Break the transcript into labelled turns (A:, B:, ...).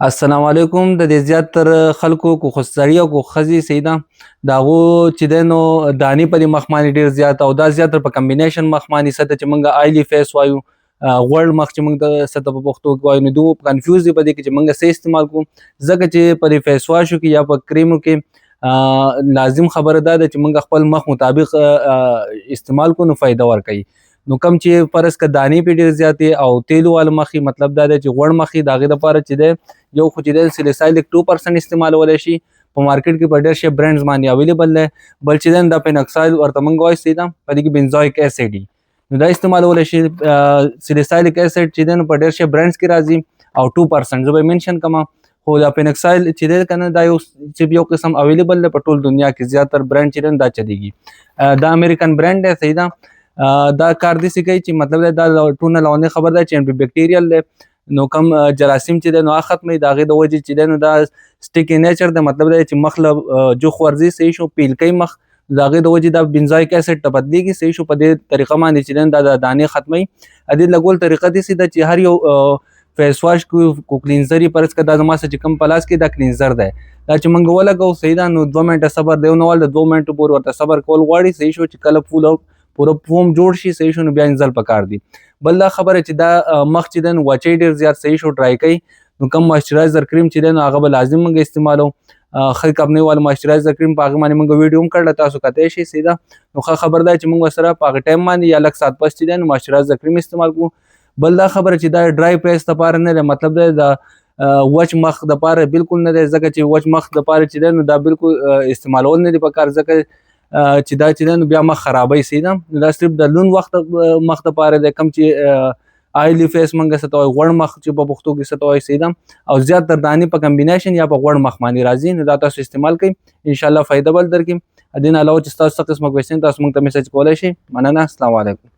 A: السلام علیکم. د دې زیات تر خلکو کو خو سړی او کو خزي سیدا دا غو چې د نو دانی په مخ باندې ډیر زیات او دا زیات په کمبینیشن مخ باندې سته چې مونږه آیلی فیس وایو، غوړ مخ چې مونږ ته سته په پښتو کې وایو. نو دوی کنفیوز دي په دې کې چې مونږه څه استعمال کوو، ځکه چې په فیس واشو کې یا په کریمو کې لازم خبره ده چې مونږ خپل مخ مطابق استعمال کو نو فائدہ ورکوي. نو کم چې فرض که دانې پې ډېر زیاتې او تیلو والا مخې، مطلب دا دی چې غوړ مخې، د هغې دپاره چې دی یو خو چې دی سلیسایلیک 2% استعمالولی شي، په مارکیټ کې په ډېر شی برانډز باندې اویلیبل دی. بل چې دی دا پیناکسایل ورته مونږ وایو، صحیح ده، په دې کې بنزویک اسید دي، نو دا استعمالولی شي. سلیسایلیک اسید چې دی نو په ډېر شی برانډز کې راځي او 2% زه به یې منشن کړم. خو دا پینکسایل چې دی که نه دا یو چې یو قسم اویلیبل دی په ټول دنیا کې، زیاتر برانډ چې دی دا چلیږي، دا امریکن برانډ دی، صحیح ده. دا کار داسې کوي چې مطلب دا ټول نه لاندې خبر ده چې انټي بیکټیریل دی، نو کم جراثیم چې دی نو هغه ختموي. د هغې د وجې چې دی نو دا سټیکي نیچر دی، مطلب دی چې مخ له جوخ ورځي، صحیح شو، پیل کوي مخ، د هغې د وجې دا بنزایک اسید ته بدلیږي، صحیح شو. په دې طریقه باندې چې دی دا د دانې ختموي. د دې لګول طریقه داسې ده چې هر یو فیس واش کو کلینزر یې فرض که دا زما سره چې کوم په لاس کې دا کلینزر دی، دا چې موږ ولګو، صحیح ده، نو 2 منټه صبر دی، نو د 2 منټو پورې ورته صبر کول غواړي، صحیح شو، چې کله فول پوره فوم جوړ شي، صحیح شو، نو بیا انزل پکار دی. بل دا خبره چې دا مخ چې دی نو وچی ډېر زیات، صحیح شو، ډرای کوي، نو کوم مویسچرایزر کریم چې دی نو هغه به لازم موږ استعمالو. ښه کمپنۍ والا مویسچرایزر کریم په هغه باندې موږ ویډیو هم کړله، تاسو کتی شئ، صحیح ده. نو ښه خبر ده چې موږ ورسره په هغه ټایم باندې یا لږ ساعت پس چې دی نو مویسچرایزر کریم استعمال کړو. بل دا خبره چې دا ډرای فیس دپاره نه دی، مطلب دی دا وچ مخ دپاره بالکل نه دی، ځکه چې وچ مخ دپاره چې دی نو دا بالکل استعمالول نه دی پکار، ځکه چې دا چې دی نو بیا مخ خرابوي، صحیح ده. نو دا صرف د لون وخت مخ دپاره دی، کوم چې آیلی فیس مونږ څه ته وایو، غوړ مخ چې په پښتو کې څه ته وایو، صحیح ده، او زیات تر دانې په کمبینیشن یا په غوړ مخ باندې راځي، نو دا تاسو استعمال کړئ، انشاءالله فایده به درکړي. د دې نه علاوه چې ستاسو څه قسمه کوېشن تاسو مونږ ته میسج کولی شئ. مننه، السلام علیکم.